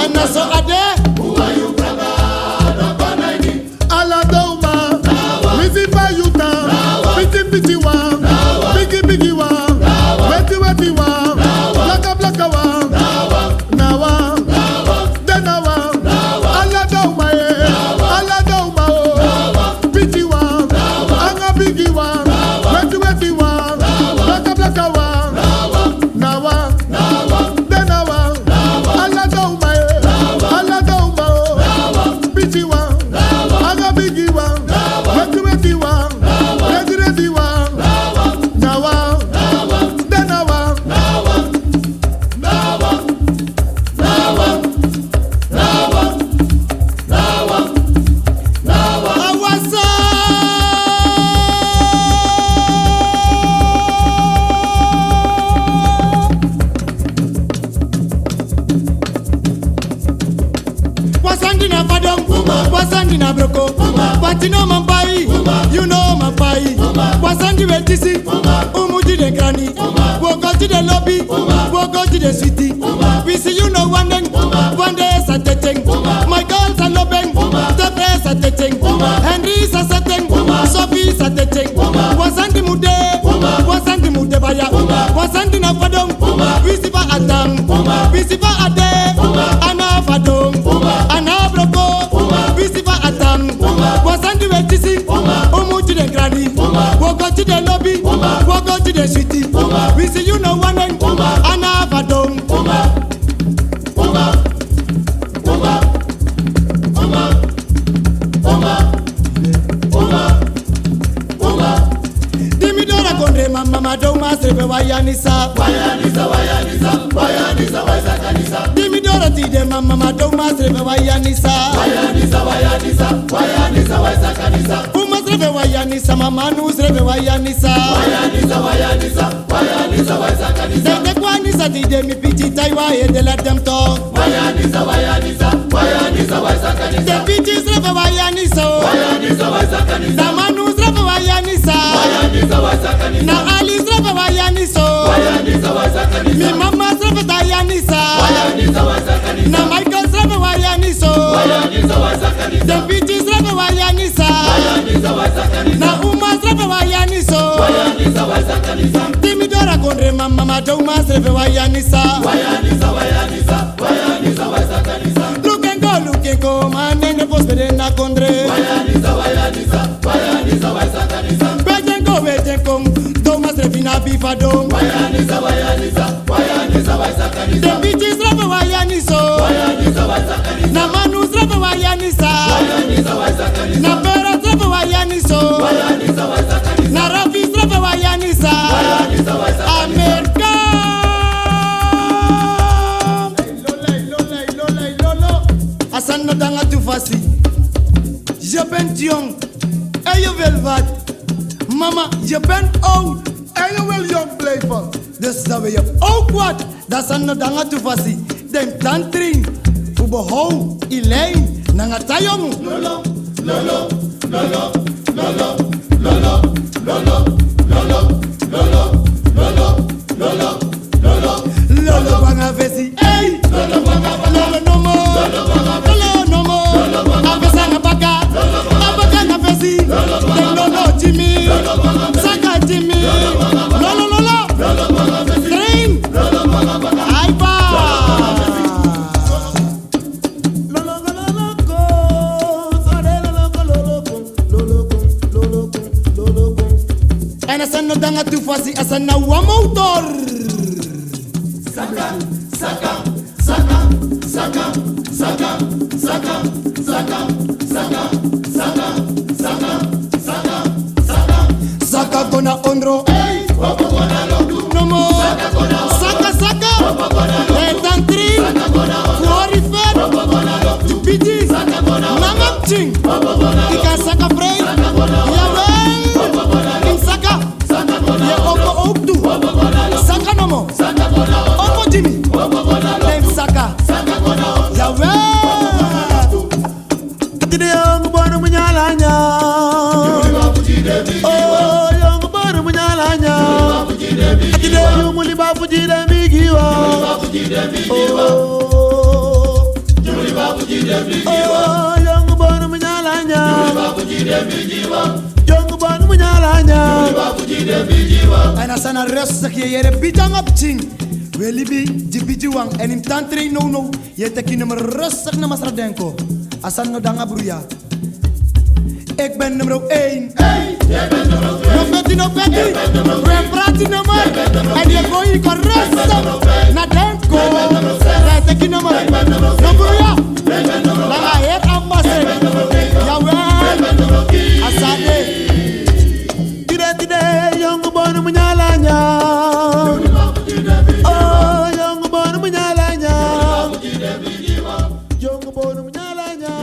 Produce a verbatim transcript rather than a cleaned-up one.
Èn na so a de. Ala doma, wisi fa yu tan, piti piti wan, bigi bigi wan, weti weti wan, blaka blaka wan, na wan, den na wan, ala doma e, ala doma o, piti wan, anga bigi wan, weti weti wan, blaka blaka wan, na wan, den na wan, ala doma e, ala doma o, piti wan, anga bigi wan, weti weti wan, redi redi wan, na wan, den na wan. Awasa! Wasandi na fadon, wasandi na broko, wati no man pai, you no man pai. Wasandi wetisi, umuji de krani, woko ji de lobi, woko ji de switi. Wisi you no wanden, wande sa teteng. My girls are lobeng, tepe sa teteng. Henry sa seteng, Sophie sa teteng. Wasandi mude, wasandi mude baya. Wasandi na fadon, wisi fa a tan, wisi fa a de. A na fadon, a na broko, wisi fa a tan. Wasandi wetisi, umuji de krani, woko ji de lobi, woko ji de switi. Wisi you no wanden, a na fadon. Dimi dora kondre mama, mama doma srefe wayanisa. Wayanisa, wayanisa, wayanisa, wayanisa. Dimi dora tide mama, mama doma srefe wayanisa. Wayanisa, wayanisa, wayanisa, wayanisa. Uma srefe wayanisa, mama nu srefe wayanisa. Wayanisa, wayanisa. Dede kwani sa di de mi piti taiwa e de la dem to. Den piti srefe wayanisa. Damanu srefe wayanisa. Na Ali srefe wayanisa. Mi mama srefe wayanisa. Na Michael srefe wayanisa. Den piti srefe wayanisa. Na uma srefe wayanisa. Dimi dora kondre mama, mama doma srefe wayanisa. Lukengo, lukengo, manenge fospede na kondre. Wetengo, wetengo, doma srefi na bifado. Den piti srefe wayanisa. Na manu srefe wayanisa. Na pera srefe wayanisa. Na rafi srefe wayanisa. Amerika. A sani no de nanga tu fasi. Je ben jong en je wil wat. Mama, je bent oud en je wil jong blijven. Dus dan wil je ook wat. Dan a sani no de nanga tu fasi. Den tantring fu behoud i lijn nanga tayong. Lolo banga fesi, ey. Lolo nomo, lolo nomo. A fesi anga baka, a baka anga fesi. Den lolo Jimmy, saka Jimmy. Lolo, lolo. Train. Aiba. Èn a sani no de nanga tu fasi, a sani na wan motor. Saka, saka, saka, saka, saka, saka, saka, saka, saka, saka, saka, saka. Saka go na ondro. Nomo. Saka, saka. Tantri. Fu hori fen. Yu piti. Nanga pikin. Yu kan saka frei. Yawel. Yu saka. Yu opo owktu. Saka nomo. Opo Jimmy. Den saka. Yawel. Atide yongu bonu munyalanya. Oh, yongu bonu munyalanya. Atide yongu Bafuji de migi wa. Oh, oh, yongu bonu munyalanya. Yongu bonu munyalanya. En a sani a rustig, yu yere bidi nanga pikin. Wi e libi gi bidi wan, èn yu mus tan trei nownow. Yu e teki nummer rustig na Masra Denko. A sani no de nanga bruya. Ik ben nummer één. No feti, no feti. We praten nummer. En je gooi je kan rustig. Na Denko. Wij teki nummer. No bruya. Langa heer ambase. Jawel. A sani. Tide, tide, yongu bonu munyalanya. Oh, yongu bonu munyalanya. Yongu bonu munyalanya.